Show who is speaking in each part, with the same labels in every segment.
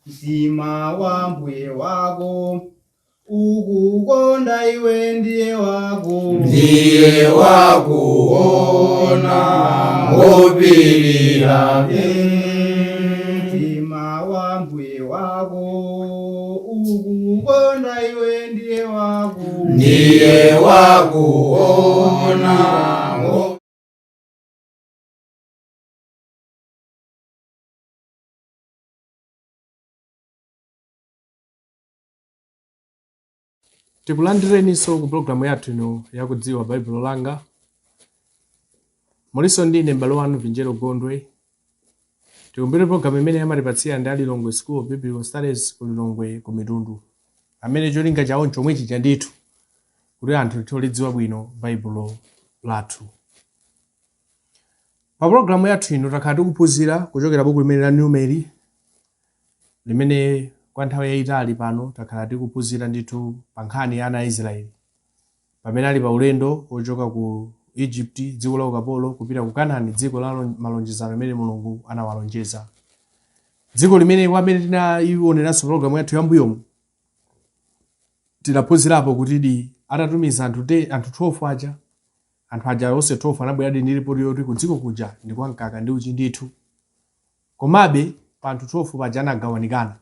Speaker 1: Mtima wa mbuye wako ukukonda iwe ndiye wako
Speaker 2: Ndiye wakuona ngopirira.
Speaker 1: Mtima wa mbuye wako ukukonda iwe ndiye wako
Speaker 2: Ndiye wakuona.
Speaker 3: Tikulandireninso ku pulogalamu yathu ino yakudziwa Baibulo Langa. Mulinso ndine m'bale wanu Vinjero Gondwe. Tikumbukire pulogalamu imene amatipatsira ndi a Lilongwe School of Biblical Studies ku Lilongwe ku Mitundu, amene cholinga chawo nchomwe chija ndithu kuti anthu tithe kulidziwa bwino Baibulo lathu. Pa pulogalamu yathu ino takhala tikuphunzira kuchokera buku limene la Numeri, limene kwa nthawi yayitali pano takhala tikuphunzira ndithu pa nkhani ya ana a Israeli pamene ali pa ulendo wochoka ku Egypt, dziko la ukapolo, kupita ku Kanani, dziko la malonjezano limene Mulungu anawalonjeza, dziko limene kwa amene tinayioneranso pulogalamu yathu yambuyomu tinaphunzirapo kuti di atatumiza anthu 12 aja, anthu aja onse 12 anabweradi ndi ripoti yoti kudziko kuja ndi kwa mkaka ndi uchi ndithu. Komabe pa anthu 12 paja anagawanikana.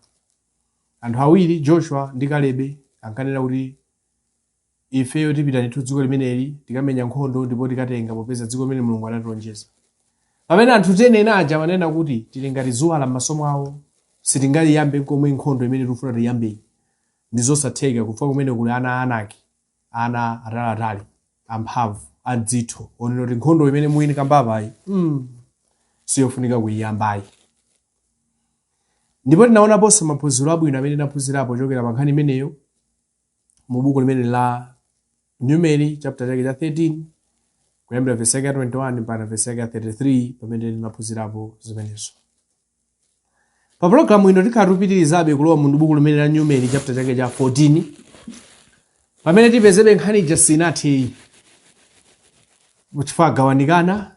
Speaker 3: Anthu awiri, Joshua ndi Kalebe, ankanena kuti ifeyo tipita ndithu dziko limeneli, tikamenya nkhondo ndipo tikatenga popeza dziko limene Mulungu anatilonjeza. Pamene anthu 10 ena aja amanena kuti tili ngati ziwala m'maso mwawo, sitingaiyambe nkomwe nkhondo imene tikufuna tiyambeyi. Ndi zosatheka chifukwa kumene kuli ana a Anaki, ana ataliatali, amphamvu, adzitho, onena kuti nkhondo imene mukuyikamba apayi, siyofunika kuiyambayi. Ndipo tinaonaponso maphunziro abwino amene tinaphunzirapo kuchokera pa nkhani imeneyo mu buku limene la Numeri chapter chake cha 13 kuyambira verse yake ya 21 mpaka verse yake ya 33 pamene tinaphunzirapo zimenezo. Pa pulogalamu ino tikhala tikupitirizabe kulowa mu buku limene la Numeri chapter chake cha 14 pamene tipezebe nkhani ija sinathe chifukwa agawanikana,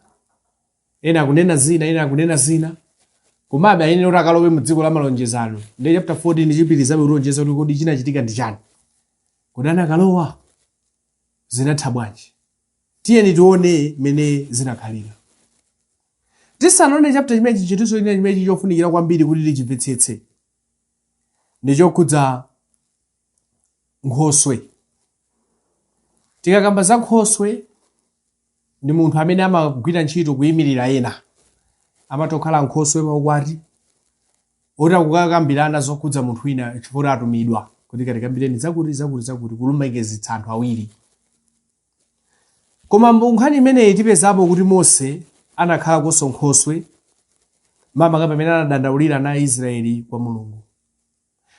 Speaker 3: ena akunena zina, ena akunena zina, komabe ayenera kuti akalowe mu dziko la malonjezano. Ndiye chapter 14 chipitirizabe kutionjeza kuti kodi chinachitika ndi chani, kodi anakalowa, zinatha bwanji? Tiyeni tione mmene zinakhalira. Tisanaone chapter chimenechi, chinthu china chimene chili chofunikira kwambiri kuti tichimvetsetse ndi chokhudza nkhoswe. Tikakamba za nkhoswe, ndi munthu amene amagwira ntchito kuyimirira ena. Amatha kukhala nkhoswe paukwati, oti akukakambirana zokhudza munthu wina chifukwa atumidwa kuti katikambireni zakuti zakuti zakuti, kulumikizitsa anthu awiri. Koma mu nkhani imeneyi tipezapo kuti Mose anakhalakonso nkhoswe, makamaka pamene anadandaulira ana a Israeli kwa Mulungu.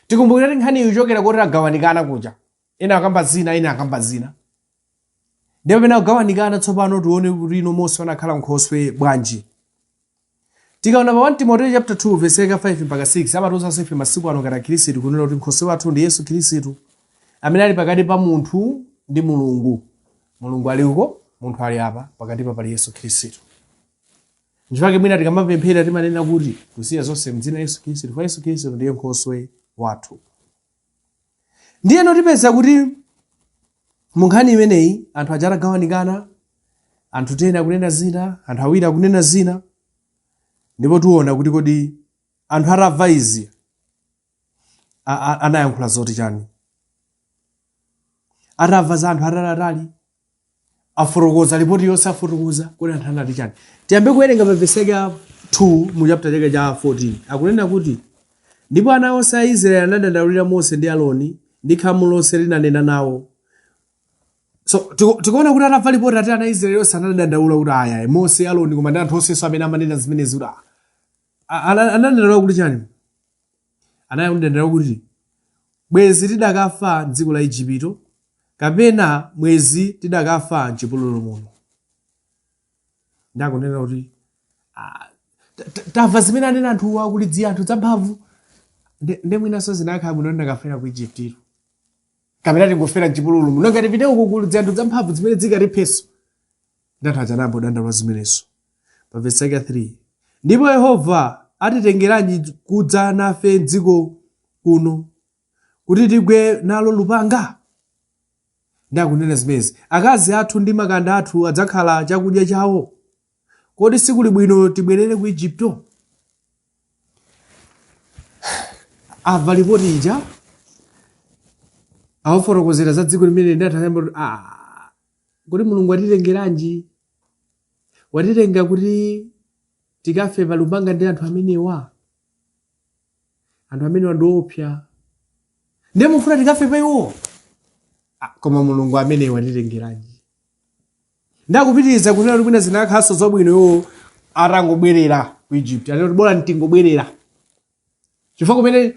Speaker 3: Tikumbukire kuti nkhani iyi ikuchokera kuti agawanikana kuja, ena akamba zina, ena akamba zina. Ndipo pamene akugawanikana tsopano tione kuti ino Mose anakhala nkhoswe bwanji. Tikaona pa 1 Timoteyo chapter 2 verse yake 5 mpaka 6 amatiuzanso ife masiku ano ngati Akhristu kunena kuti nkhoswe wathu ndi Yesu Khristu amene ali pakati pa munthu ndi Mulungu. Mulungu ali uko, munthu ali apa, pakatipa pali Yesu Khristu. Nchifukwa mwina tikamapemphera timanena kuti kusiya zonse mdzina la Yesu Khristu, chifukwa Yesu Khristu ndiye nkhoswe wathu. Ndiyeno tipeza kuti mu nkhani imeneyi anthu aja atagawanikana, anthu 10 akunena zina, anthu awiri akunena zina, ndipo tiona kuti kodi anthu atamva izi anayankhula zoti chani. Atamva za anthu ataliatali afotokoza ripoti yonse, afotokoza kodi anthu anati chani. Tiyambe kuwerenga pa vesi yake ya 2 mu chapter chake cha 14. Akunena kuti ndipo ana onse a Israeli anadandaulira Mose ndi Aroni, ndi khamu lonse linanena nawo. So tikuona kuti atamva ripoti ati ana a Israeli onse anadandaula kuti aya Mose, Aroni, koma ndi anthu onsenso amene amanena zimenezi kuti anadandaula kuti chani? Anadandaula kuti bwezi tidakafa m'dziko la Igupto, kapena bwezi tidakafa m'chipululu muno. Ndakunena kuti tamva zimene anena anthuwa kuli dziyanthu dzamphamvu, nde mwinanso zinakhala bwino tinakafera ku Igupto, kapena tingofera m'chipululu muno, ngati tipite uku kuli dziyanthu dzamphamvu zimene zikatiphenso. Ndi anthu aja anayamba kudandaula zimenezo. Pa vesi yake ya 3, ndipo Yehova Atitengeranji kudza nafe m'dziko kuno, kuti tigwe nalo lupanga? Ndi akunena zimenezi, akazi athu ndi makanda athu adzakhala chakudya chawo. Kodi sikuli bwino tibwerere ku Igupto? Amva lipoti ija, awafotokozera za dziko limene ndi anthu ayamba kuti, "Ah, kodi Mulungu atitengeranji? Watitenga kuti tikafe pa lupanga ndi anthu amenewa? Anthu amenewa ndi oopsa, ndiye mufuna tikafe pa iwo? Ah, koma Mulungu amenewa watitengeranji?" Ndakupitiriza kunena kuti mwina zinakhalanso zabwino iwo atangobwerera ku Egypt. Anati bola tingobwerera. Chifukwa kumene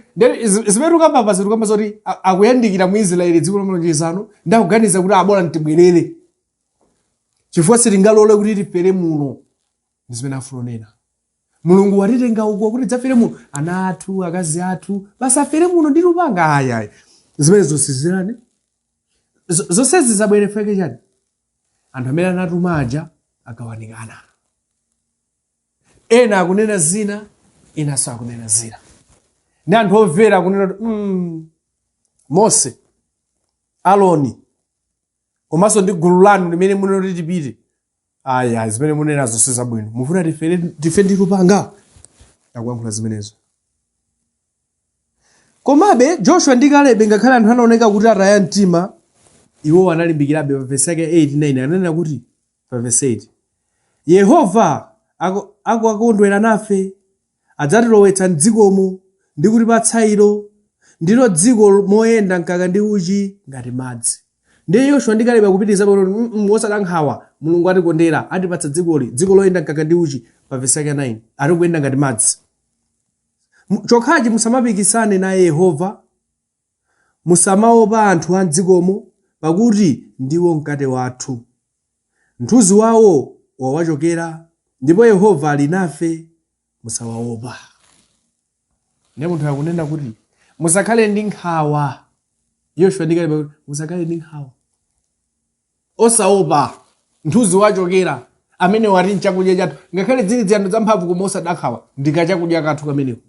Speaker 3: zimene tikukamba apa tikukamba zoti akuyandikira mu Israeli, dziko la malonjezano, ndakuganiza kuti abola ntibwerere. Chifukwa sitingalole kuti tifere muno. Ndi zimene afuna kunena. Mulungu watitenga uko kuti tidzafere muno. Ana athu, akazi athu, basi afere muno ndi lupanga. Ayi ayi. Zimene zonse zirani. Zonsezi zabwera chifukwa chani? Anthu amene anatuma aja agawanikana. Ena akunena zina, enanso akunena zina. Ndi anthu omvera akunena kuti Mose, Aroni, komanso ndi gulu lanu limene munena kuti tipite, ayi ayi, zimene munenazo si zabwino. Mufuna tife ndi lupanga? Akuyankhula zimenezo. Komabe, Joshua ndi Kalebe, ngakhale anthu anaoneka kuti ataya mtima, iwo analimbikirabe. Pa vesi yake 8 9 ananena kuti, pa vesi 8, Yehova akakondwera nafe, adzatilowetsa m'dzikomo, ndi kutipatsa ilo, ndilo dziko moyenda mkaka ndi uchi ngati madzi. Ndiye Yoshua ndi Kalebe akupitiriza kuti, osada nkhawa, Mulungu atikondera, atipatsa dzikoli, dziko loyenda mkaka ndi uchi. Pa vesi yake 9, ati kuyenda ngati madzi. Chokhachi musamapikisane naye Yehova, musamaopa anthu a m'dzikomo, pakuti ndiwo mkate wathu. Mthunzi wawo wawachokera, ndipo Yehova ali nafe, musawaopa. Ndiye munthu akunena kuti musakhale ndi nkhawa. Yoshua ndi Kalebe akuti musakhale ndi nkhawa, osaopa mthunzi wachokera amene wati nchakudya chathu, ngakhale zili ziyanthu zamphamvu, koma osada nkhawa, ndikachakudya kathu kameneko.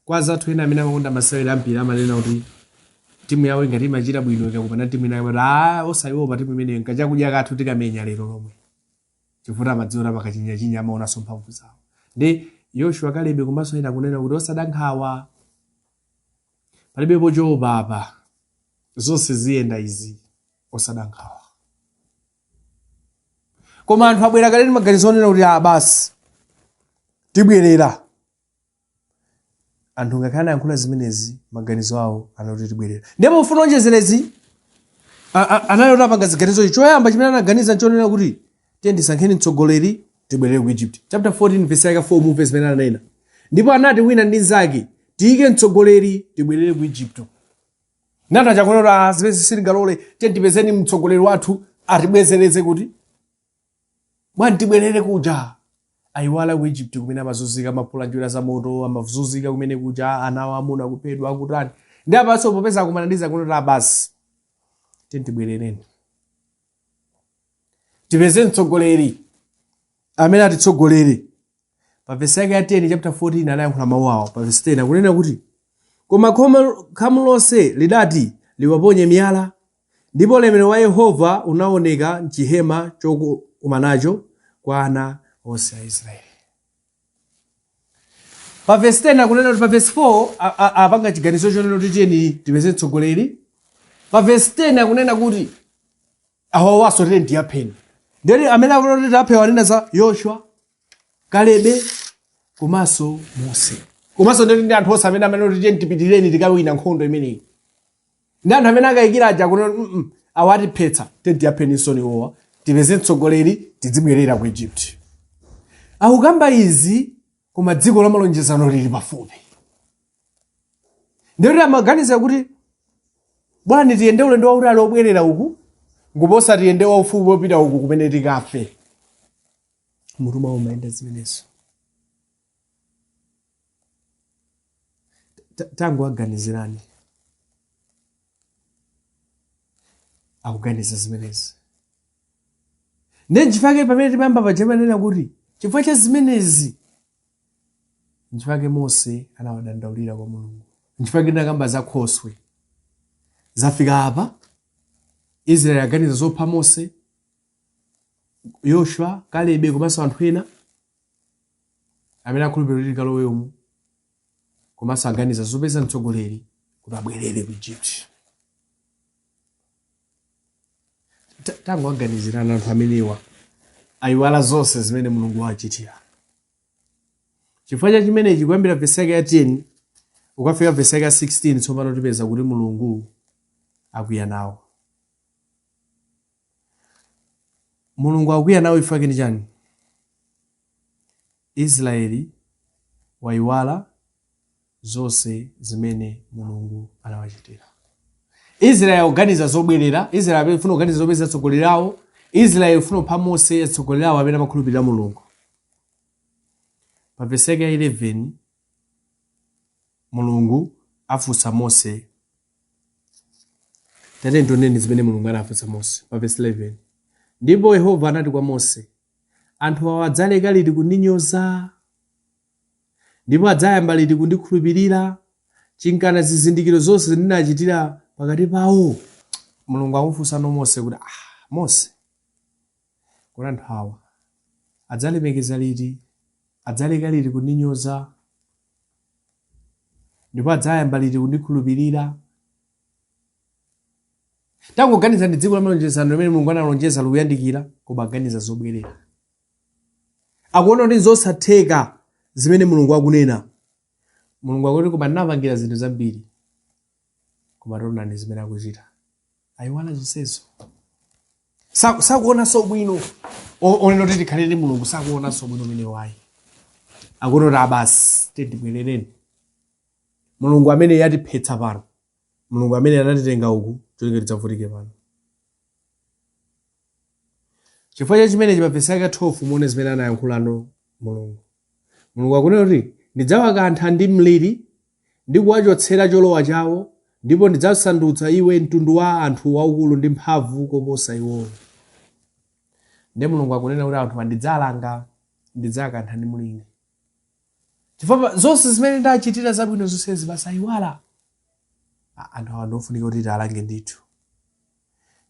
Speaker 3: Kwa azathu ena amene amakonda masewera ampira amanena kuti timu yawo ingati imachita bwino ikakumana timu ina, amati, "Ah, osaiopa timu imeneyo, nkachakudya kathu, tikamenya lero lomwe," chifukwa amadziwa kuti amakachinyachinya amaonanso mphamvu zawo. Ndi Yoshua, Kalebe komanso ena akunena kuti osada nkhawa, palibepo choopa apa, zonse ziyenda izi, osada nkhawa. Koma anthu abwera kale ndi maganizo onena kuti, "Ah, basi tibwerera." Anthu ngakhale anayankhula zimenezi, maganizo awo anati tibwerera. Ndipo pofuna onjezerezi anali kuti apanga ziganizo. Ichi choyamba chimene anaganiza nchonena kuti tiye ndisankheni mtsogoleri, tibwerere ku Egypt. Chapter 14 verse yake 4, mumve zimene ananena. Ndipo anati wina ndi nzake, "Tiyike mtsogoleri, tibwerere ku Egypto." Nanthu achakunena kuti, "Ah, zimene sitingalole, tiye tipezeni mtsogoleri wathu atibwezereze kuti bwanji tibwerere kuja." Ayiwala ku Egypt kumene amazunzika, amaphula njerwa za moto, amazunzika kumene kuja, ana awo amuna kuphedwa, akutani. Ndi apanso popeza akumana ndi zakuno kuti basi tiye tibwerereni, tipeze mtsogoleri amene atitsogolere. Pa vesi yake ya 10, chapter 14, anayankhula mawu awo. Pa vesi 10 akunena kuti, "Koma khamu lonse lidati, liwaponye miyala. Ndipo ulemerero wa Yehova unaoneka m'chihema chokumanacho kwa ana onse a Israeli." Pa vesi 10 akunena kuti, pa vesi 4 apanga chiganizo chonena kuti tiyeni tipeze mtsogoleri. Pa vesi 10 akunena kuti awawaso tiyeni tiyapheni. Ndiyoti amene akunena kuti tiaphe wanena za Yoshua, Kalebe komanso Mose, komanso ndiyoti ndi anthu onse amene kuti tiyeni tipitireni, tikawina nkhondo imeneyi. Ndi anthu amene akayikira aja akunena kuti, awa atiphetsa, tiyeni tiapheninso iwowa, tipeze mtsogoleri, tidzibwerera ku Egypt." Akukamba izi koma dziko la malonjezano lili pafupi. Ndiyoti amaganiza kuti bwanji tiyende ulendo wautali obwerera uku, nguposa tiyende waufupi wopita uku kumene tikafe. Mutu mwawo umayenda zimenezo. Tangowaganizirani akuganiza zimenezi. Ndiye nchifukwa pamene timayamba paja manena kuti chifukwa cha zimenezi Nchifukwa Mose anawadandaulira kwa Mulungu. Nchifukwa ndinakamba za khoswe. Zafika apa, Israeli aganiza zopha Mose, Yoshua, Kalebe komanso anthu ena amene akhulupirira kuti tikalowe umu, komanso aganiza zopeza mtsogoleri kuti abwerere ku Egypt. Tangowaganizirani anthu amenewa, ayiwala zonse zimene Mulungu wachitira. Chifukwa cha chimenechi, kuyambira vesi yake ya 10 ukafika vesi yake ya 16, tsopano tipeza kuti Mulungu akwiya nawo. Mulungu akwiya nawo chifukwa chake ndi chani? Israeli wayiwala zonse zimene Mulungu anawachitira. Israeli akuganiza zobwerera, Israeli akufuna kuganiza zopeza atsogoleri awo, Israeli akufuna kupha Mose, atsogoleri awo amene amakhulupirira Mulungu. Pa vesi yake ya 11 Mulungu afunsa Mose. Tatiyeni tioneni zimene Mulungu anafunsa Mose pa vesi 11. Ndipo Yehova anati kwa Mose, anthu awa adzaleka liti kundinyoza? Ndipo adzayamba liti kundikhulupirira, chinkana zizindikiro zonse ndinachitira pakati pawo? Mulungu akumufunsa Mose kuti, ah, Mose, kodi anthu awa adzalemekeza liti? Adzaleka liti kundinyoza? Ndipo adzayamba liti kundikhulupirira? Tangoganizani dziko la malonjezano limene Mulungu analonjeza likuyandikira, koma aganiza zobwerera. Akuona kuti nzosatheka zimene Mulungu akunena. Mulungu akuti koma ndinapangira zinthu zambiri, koma taonani zimene akuchita. Ayiwala zonsezo. Sakuonanso bwino. Onena kuti tikhale ndi Mulungu sakuonanso bwino umene wayi. Akuona kuti abasi tibwerereni. Mulungu amene yatiphetsa pano, Mulungu amene anatitenga uku cholinga tidzavutike pano. Chifukwa cha chimenechi pa vesi yake ya 12 muone zimene anayankhulano Mulungu. Mulungu akunena kuti ndidzawakantha ndi mliri ndi kuwachotsera cholowa chawo, ndipo ndidzasandutsa iwe mtundu wa anthu waukulu ndi mphamvu koposa iwowo. Ndiye Mulungu akunena kuti anthu ndidzalanga, ndidzakantha ndi mliri. Chifukwa zonse zimene ndachitira zabwino zonsezi basi ayiwala. Anthu awa ndiofunika kuti tialange ndithu.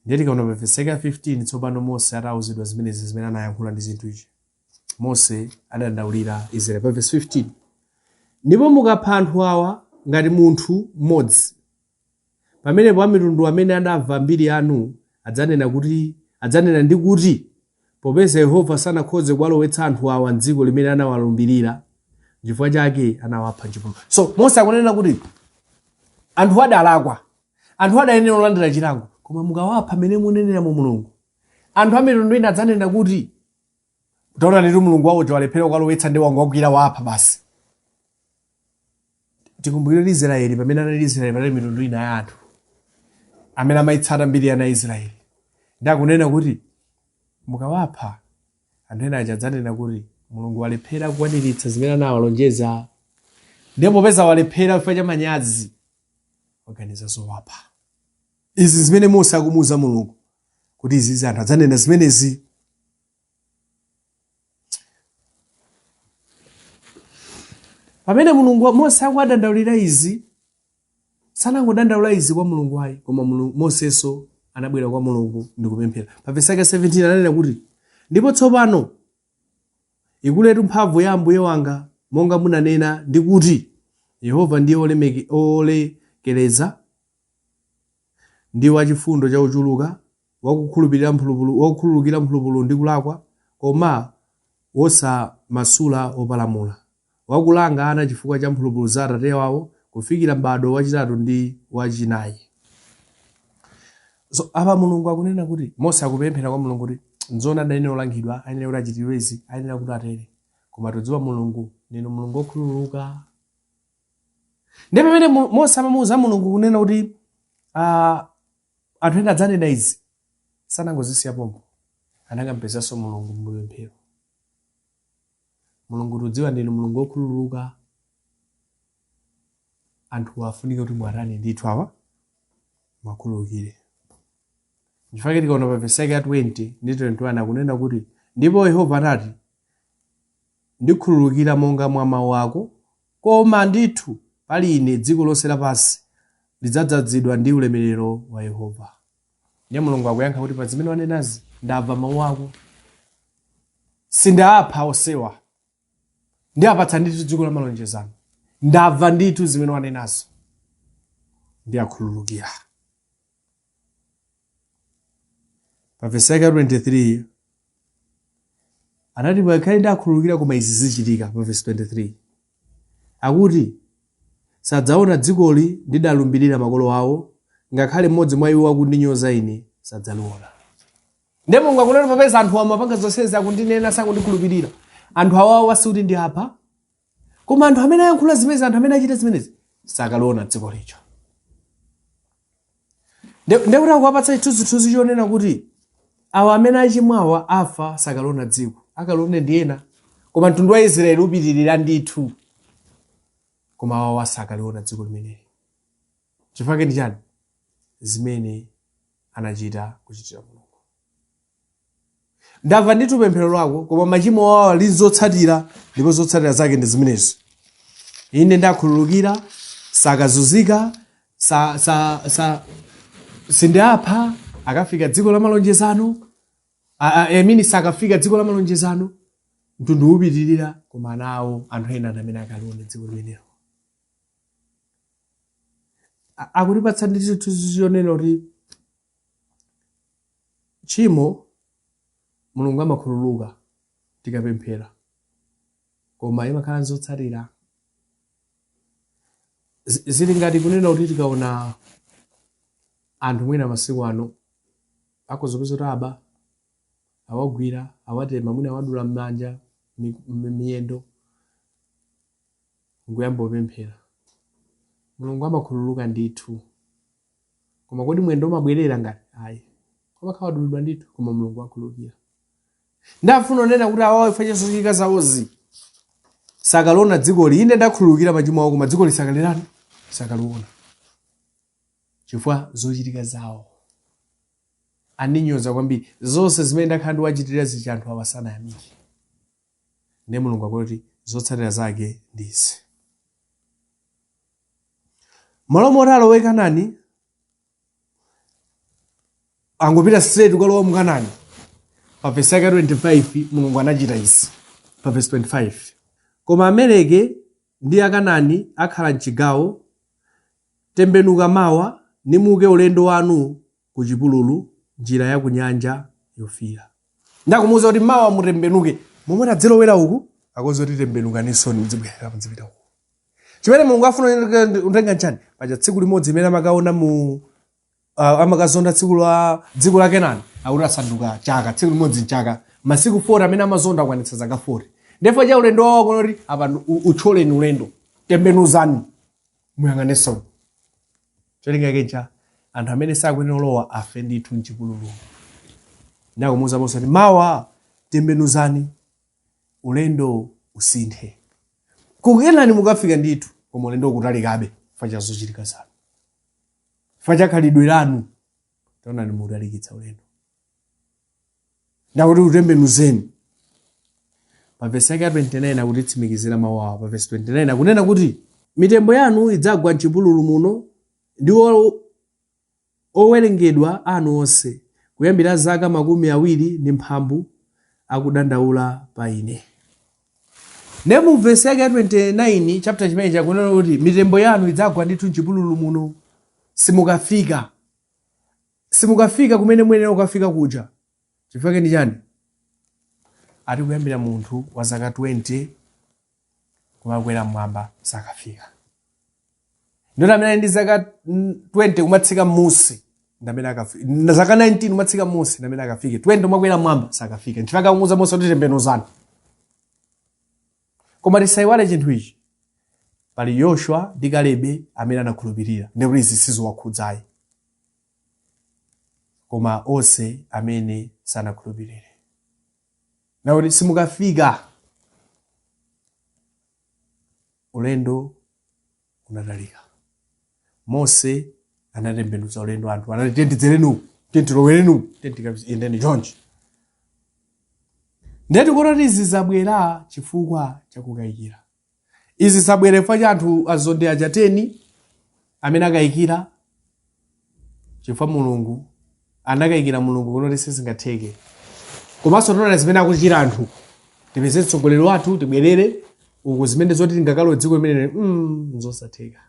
Speaker 3: Ndiye tikaona pa vesi yake ya 15, tsopano Mose atauzidwa zimenezi zimene anayankhula ndi zinthu ichi, Mose adandaulira Israeli. Pa vesi 15, ndipo mukapha anthu awa ngati munthu mmodzi, pamenepo amitundu amene anamva mbiri yanu adzanena ndi kuti, popeza Yehova sanakhoze kuwalowetsa anthu awa m'dziko limene anawalumbirira, chifukwa chake anawapha m'chipululu. So Mose akunena kuti anthu adalakwa, anthu adayenera kulandira chilango, koma mukawapha mmene munenera mu Mulungu, anthu a mitundu ina adzanena kuti taonani Mulungu wawo uja walephera kukalowetsa ndi wangowagwira wapha basi. Tikumbukire kuti Israeli, pamene anali Israeli, panali mitundu ina ya anthu amene amayitsata mbiri ya ana a Israeli, ndi akunena kuti mukawapha anthu ena aja adzanena kuti Mulungu walephera kukwaniritsa zimene anawalonjeza, ndipo popeza walephera chifukwa cha manyazi waganiza zowapha. Izi zimene Mose akumuuza Mulungu kuti izizi anthu adzanena zimenezi. Pamene Mulungu Mose akuwadandaulira izi, sanangodandaula izi kwa Mulungu ayi, koma Mosenso anabwera kwa Mulungu ndi kupemphera. Pa vesi yake 17 ananena kuti, ndipo tsopano ikuletu mphamvu ya Ambuye wanga, monga munanena ndi kuti, Yehova ndiye olekereza ndi wachifundo chakuchuluka, wakukhulupirira mphulupulu, wakukhululukira mphulupulu ndi kulakwa, koma wosamasula wopalamula, wakulanga ana chifukwa cha mphulupulu za atate wawo, kufikira mbadwo wachitatu ndi wachinayi. So apa Mulungu akunena kuti Mose akupemphera kwa Mulungu kuti nzoona adayenera kulangidwa, ayenera kuti achitidwe izi, ayenera kuti atere, koma todziwa Mulungu ndinu Mulungu wokhululuka. Ndiye pamene Mose amamuuza Mulungu kunena kuti anthu ena adzanena izi, sanangozisiya pompo, anakampezanso Mulungu mupemphero. Mulungu tudziwa ndinu Mulungu wokhululuka, anthu afunike kuti mwatani ndithu awa mwakhululukire. Nchifukwa tikaona pa vesi yake ya 20 ndi 21 akunena kuti, ndipo Yehova anati, ndikhululukira monga mwa mawu ako. Koma ndithu pali Ine dziko lonse lapansi lidzadzazidwa ndi ulemerero wa Yehova. Ndiye Mulungu akuyankha kuti pa zimene wanenazi ndamva mawu ako. Sindawapha onsewa. Ndiwapatsa ndithu dziko la malonjezano. Ndamva ndithu zimene wanenazo. Ndiwakhululukira. Pa vesi yake ya 23 anati ngakhale ndakhululukira koma izi zichitika. Pa vesi 23 akuti sadzaona dzikoli ndidalumbirira makolo awo, ngakhale mmodzi mwa iwo akundinyoza ine sadzaliona. Ndiye Mulungu akunena popeza anthu amapanga zonsezi akundinena sakundikhulupirira, anthu awawa sikuti ndiwapha, koma anthu amene ayankhula zimenezi, anthu amene achita zimenezi sakaliona dziko lija. Ndekuti akuwapatsa chithunzithunzi chonena kuti awa amene achimwawa afa sakaliona dziko, akalione ndi ena, koma mtundu wa Israeli upitirira ndithu, koma awawa sakaliona dziko limeneli. Chifukwa ndi chani? Zimene anachita kuchitira Mulungu. Ndamva ndithu pemphero lako, koma machimo awo ali zotsatira, ndipo zotsatira zake ndi zimenezi. Ine ndakhululukira, sakazunzika, sa, sa, sa, sindiapha, akafika dziko la malonjezano, I mean sakafika dziko la malonjezano, mtundu upitirira, koma ana awo, anthu ena ndi amene akalione dziko limenelo. Akutipatsa ndi chithunzi chonena kuti tchimo Mulungu amakhululuka tikapemphera, koma imakhala nzotsatira. Zili ngati kunena kuti tikaona anthu mwina masiku ano akhoza kupeza kuti aba, awagwira, awatema, mwina awadula m'manja, miyendo, nkuyamba kupemphera. Mulungu amakhululuka ndithu. Koma kodi mwendo umabwerera ngati? Ayi. Umakhala wadulidwa ndithu, koma Mulungu akhululukira. Ndafuna kunena kuti awawa chifukwa cha zochitika zawozi sakaliona dzikoli. Ine ndakhululukira machimo awo, koma dzikoli sakalirani, sakaliona chifukwa zochitika zawo andinyoza kwambiri. Zonse zimene ndakhala ndiwachitira zija anthu awa sanayamike. Ndiye Mulungu akuti zotsatira zake ndi izi. Malo moti alowe Kanani, angopita straight kukalowa mu Kanani. Pa vesi yake 25 Mulungu anachita izi. Pa vesi 25, koma Amaleki ndi Akanani akhala mchigawo, tembenuka mawa, nimuke ulendo wanu ku chipululu, njira ya ku Nyanja Yofiira. Ndakumuuza kuti mawa mutembenuke, momwe tadzilowera uku, akonza kuti tembenukaninso mudzibwerera mudzipita uku. Chimene Mulungu afuna kutenga nchani? Paja tsiku limodzi imene amakaona mu amakazonda tsiku la dziko la Kenani, akuti asanduka chaka, tsiku limodzi mchaka, masiku 40 amene amazonda akwanitsa zaka 40. Ndipo cha ulendo wawo akuona kuti apa utcholeni ulendo, tembenuzani muyang'anenso. Cholinga chake anthu amene sakuyenera kulowa afe ndithu mchipululu. Ndakumuuza Mose kuti mawa tembenuzani ulendo usinthe. Ku Kenani mukafika ndithu, koma ulendo ukutalikabe chifukwa cha zochitika zanu, chifukwa cha khalidwe lanu. Taonani mutalikitsa ulendo. Ndakuti utembenuzeni. Pa vesi yake ya 29 akutitsimikizira mawu awa. Pa vesi 29 akunena kuti mitembo yanu idzagwa mchipululu muno ndi owerengedwa anu onse, kuyambira zaka 20 akudandaula pa ine. Ndiye mu vesi yake ya 29 chapter chimenechi akunena kuti mitembo yanu idzagwa ndithu mchipululu muno, simukafika. Simukafika kumene muyenera kukafika kuja. Chifukwa chake ndi chani? Ati kuyambira munthu wa zaka 20 kumakwera mmwamba sakafika. Ndoti amene ali ndi zaka 20 kumatsika mmusi ndamene akafika. Zaka 19 kumatsika mmusi ndamene akafike. 20 kumakwera mmwamba sakafika. Nchifukwa akumuuza Mose kuti tembenuzani. Koma tisaiwale chinthu ichi. Pali Yoshua ndi Kalebe amene anakhulupirira. Ndikuti izi sizowakhudzayi. Koma onse amene sanakhulupirire. Nakuti simukafika. Ulendo unatalika. Mose anatembenuza ulendo anthu anati tiye tidzereni uku, tiye tilowereni uku, tiye tikayendeni chonchi. Ndiye tikuona kuti izi zabwera chifukwa chakukayikira. Izi zabwera chifukwa cha anthu azondi aja 10 amene akayikira chifukwa Mulungu anakayikira Mulungu kunoti sizingatheke. Komanso tiona zimene akuchita anthu, tipeze mtsogoleri wathu tibwerere uku, zimene zoti tingakalowe dziko limene nzosatheka.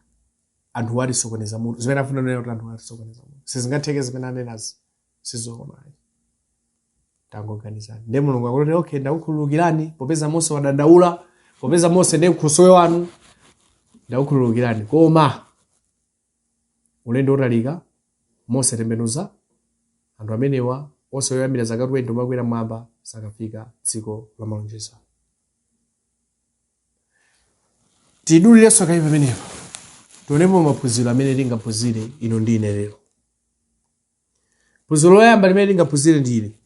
Speaker 3: Anthu atisokoneza mutu, zimene afuna kunena kuti anthu atisokoneza mutu, sizingatheke zimene anenazi, sizoona. Tangoganizani. Ndiye Mulungu akuti okay, ndakukhululukirani popeza Mose wadandaula, popeza Mose ndiye nkhoswe wanu, ndakukhululukirani, koma ulendo utalika, Mose tembenuza anthu amenewa onse oyambira zaka 20 umakwera mwamba sakafika dziko la malonjezano. Tidulirenso kaye pamenepo, tionepo maphunziro amene tingaphunzire inu ndi ine lero. Phunziro loyamba limene tingaphunzire ndi ili: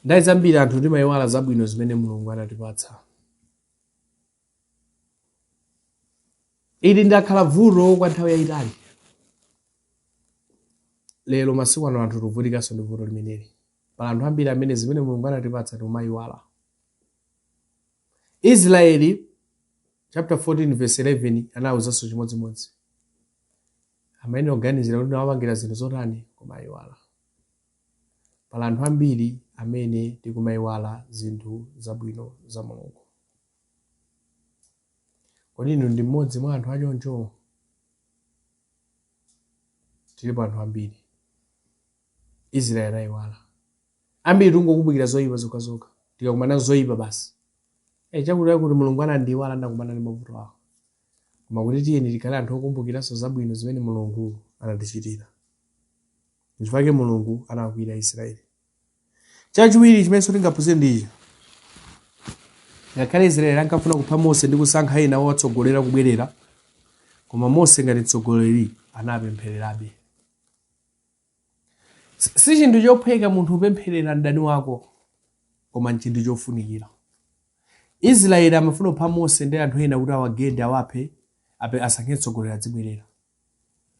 Speaker 3: nthawi zambiri anthu timayiwala zabwino zimene Mulungu anatipatsa. Ili ndakhala vuto kwa nthawi yayitali. Lero masiku ano anthu tikuvutikanso ndi vuto limeneli. Pali anthu ambiri amene zimene Mulungu anatipatsa tikumayiwala. Israeli chapter 14 verse 11 anawuzanso chimodzimodzi, amayenera kuganizira kuti nawapangira zinthu zotani, koma ayiwala. Pali anthu ambiri amene tikumayiwala zinthu zabwino za Mulungu. Kodi inu ndi mmodzi mwa anthu achoncho? Tilipo anthu ambiri. Israeli anayiwala. Ambiri tingokumbukira zoyipa zokhazokha. Tikakumana zoyipa basi, chakuti kuti Mulungu anandiyiwala, ndakumana ndi mavuto awo. Koma kuti tiyeni tikhale anthu okumbukiranso zabwino zimene Mulungu anatichitira. Nchifukwa Mulungu anakwiyira Israeli. Chachiwiri chimenenso tingaphunzire ndi ichi: ngakhale Israeli ankafuna kupha Mose ndi kusankha ena owatsogolera kubwerera, koma Mose ngati mtsogoleri anapemphererabe. Si chinthu chophweka munthu kupempherera mdani wako, koma nchinthu chofunikira. Israeli amafuna kupha Mose ndi anthu ena kuti awagende, awaphe, asankhe mtsogoleri adzibwerera.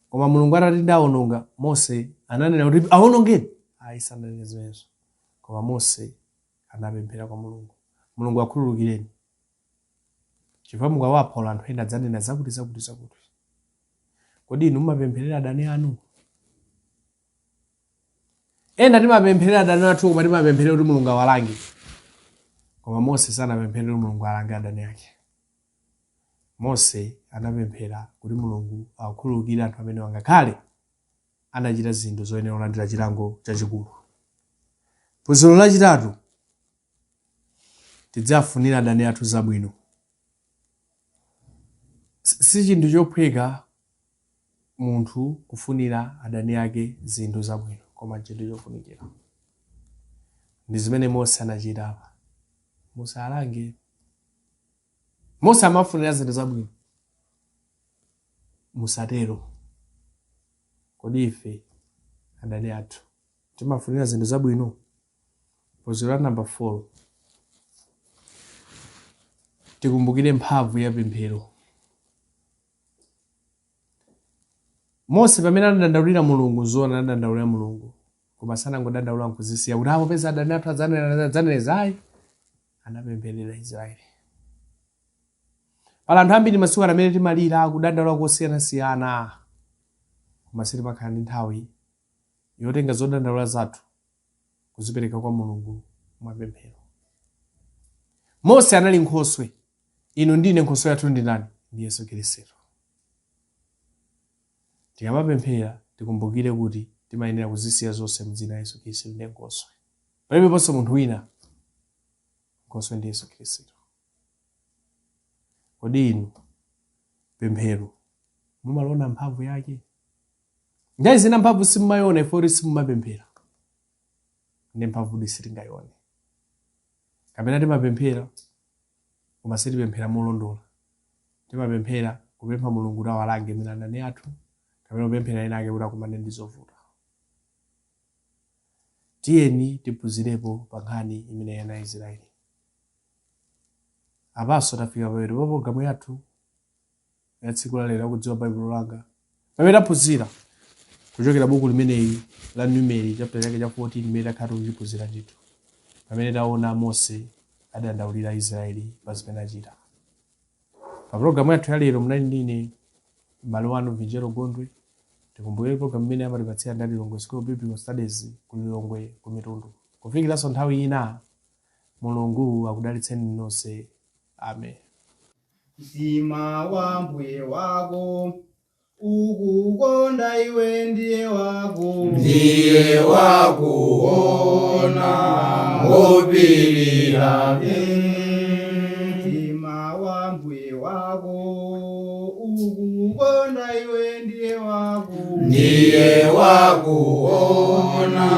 Speaker 3: Koma Mulungu atati ndawononga, Mose ananena kuti awonongeni? Ayi, sananene zimenezo. Koma Mose anapemphera kwa Mulungu, Mulungu akhululukireni, chifukwa mukawapha olo anthu ena adzanena zakuti zakuti zakuti. Kodi inu mumapempherera adani anu? Ena timapempherera adani athu, koma timapempherera kuti Mulungu awalange. Koma Mose sanapempherere kuti Mulungu alange adani ake. Mose anapemphera kuti Mulungu awakhululukire anthu amene ngakhale anachita zinthu zoyenera kulandira chilango chachikulu. Phunziro lachitatu, tidzafunira adani athu zabwino. Si chinthu chophweka munthu kufunira adani ake zinthu zabwino, koma chinthu chofunikira. Ndi zimene Mose anachita apa. Musalange. Mose amafunira zinthu zabwino, musatero. Kodi ife adani athu timafunira zinthu zabwino? Phunziro la namba 4, tikumbukire mphamvu ya pemphero. Mose pamene anadandaulira Mulungu, zoona anadandaulira Mulungu, koma sanangodandaula nkuzisiya kuti apo peza adani athu adzaneneza, ayi, anapempherera Israeli. Pali anthu ambiri masiku ano amene timalira, kudandaula kosiyanasiyana, koma sitimakhala ndi nthawi yotenga zodandaula zathu kuzipereka kwa Mulungu mwapemphero. Mose anali nkhoswe. Inu ndine nkhoswe yathu ndi ndani? Ndi Yesu Khristu. Tikamapemphera tikumbukire kuti timayenera kuzisiya zonse mdzina la Yesu Khristu, ndiye nkhoswe. Palibeponso munthu wina, nkhoswe ndi Yesu Khristu. Kodi inu pemphero mumaliona mphamvu yake? Nthawi zina mphamvu simumayiona ifo kuti simumapemphera, ndi mphamvu sitingayione. Kapena timapemphera koma sitipemphera molondola. Timapemphera kupempha Mulungu kuti awalange mwina adani athu, kapena kupemphera ena ake kuti akumane ndi zovuta. Tiyeni tiphunzirepo pa nkhani imene ya ana Israeli. Apanso tafika pamapeto pa pologalamu yathu ya tsiku la lero Kudziwa Baibulo Langa, pamene taphunzira kuchokera buku limeneli la Numeri chapter chake cha 14 imene takhala tikuchiphunzira ndithu, pamene taona Mose Adandaulira Israeli pa zimene achita. Pa pologalamu yathu ya lero munali ndine m'bale wanu Vinjero Gondwe. Tikumbukire pologalamu imene amatipatsira ndi Lilongwe School of Biblical Studies ku Lilongwe ku Mitundu. Kufikiranso nthawi ina, Mulungu akudalitseni nonse. Amen.
Speaker 1: Mtima wa mbuye wako ukukonda iwe ndiye wako.
Speaker 2: Ndiye wakuona ngopilira.
Speaker 1: Mtima wa mbuye wako ukukonda iwe ndiye wako.
Speaker 2: Ndiye wakuona.